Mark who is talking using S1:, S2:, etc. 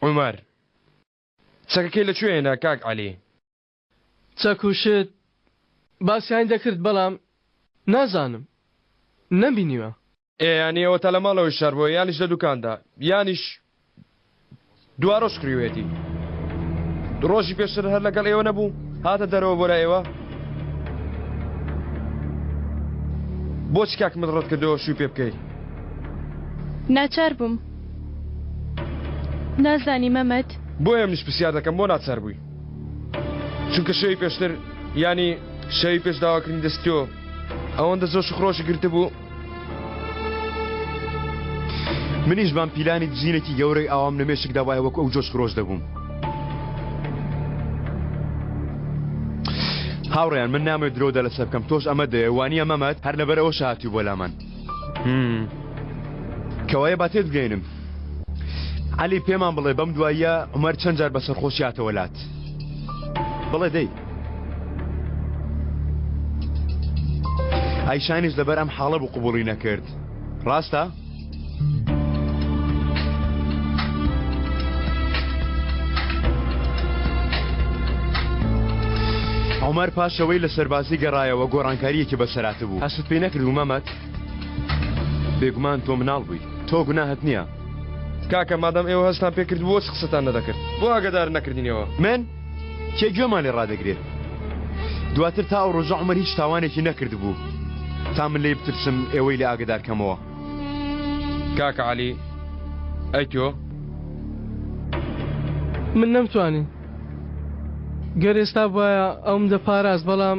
S1: عومەر چەکەکەی لە کوێ هێنا کاک عەلی؟
S2: چەک و شت باسیان دەکرد بەڵام نازانم نەمبینیوە.
S1: ئێ یانی ئەوەتا لە ماڵەوەی شار بووە یانیش لە دوکاندا یانیش دوارۆژ کڕیوێتی ڕۆژی پێشتر هەر لەگەڵ ئێوە نەبوو هاتە دەرەوە بۆ لای ئێوە بۆچی کاکمت ڕەت کردەوە شووی پێ بکەی؟
S3: ناچار بووم. نازانی مەمەد؟
S1: بۆیە منیش پرسیار دەکەم بۆ ناچار بووی؟ چونکە شەوی پێشتر یانی شەوی پێش داواکردنی دەستی تۆ ئەوەندە جۆش و خرۆشی گرتبوو.
S4: منیش بام پیلانی دزینێکی گەورەی ئاوام لە مێشکدا وایە وەکو ئەو جۆش خرۆش دەبووم. هاوڕێیان من نامەوێت درۆ دەلەسە بکەم تۆش ئەمە دەیە وانیە مەمەد هەر لەبەر ئەوەش هاتووی بۆ لامان. کەوایە با تێت بگەینم. عەلی پێمان بڵێ بەم دواییە عومەر چەند جار بە سەرخۆشی هاتەوە لات؟ بڵێ دەی. ئایشانیش لەبەر ئەم حاڵە بوو قبوڵی نەکرد. ڕاستە؟ عومەر پاش ئەوەی لە سەربازی گەڕایەوە گۆڕانکارییەکی بەسەراتبوو. هەستت پێی نەکردبوو مەمەد؟ بێگومان تۆ مناڵ بووی تۆ گوناهت نییە.
S1: کاکە مادام ئێوە هەستان پێ کرد بۆچ قسەتان نەدەکرد؟ بۆ ئاگادار نەکردینەوە؟
S4: من؟ کێ گوێمان لێ ڕادەگرێ؟ دواتر تا ئەو ڕۆژە عومەر هیچ تاوانێکی نەکردبوو تا من لێی بترسم ئێوەی لێ ئاگادار کەمەوە.
S1: کاکە عەلی ئەی تۆ؟
S2: من نەمتوانی. گەر ئێستا بوایە ئەوم دەپاراست بەڵام.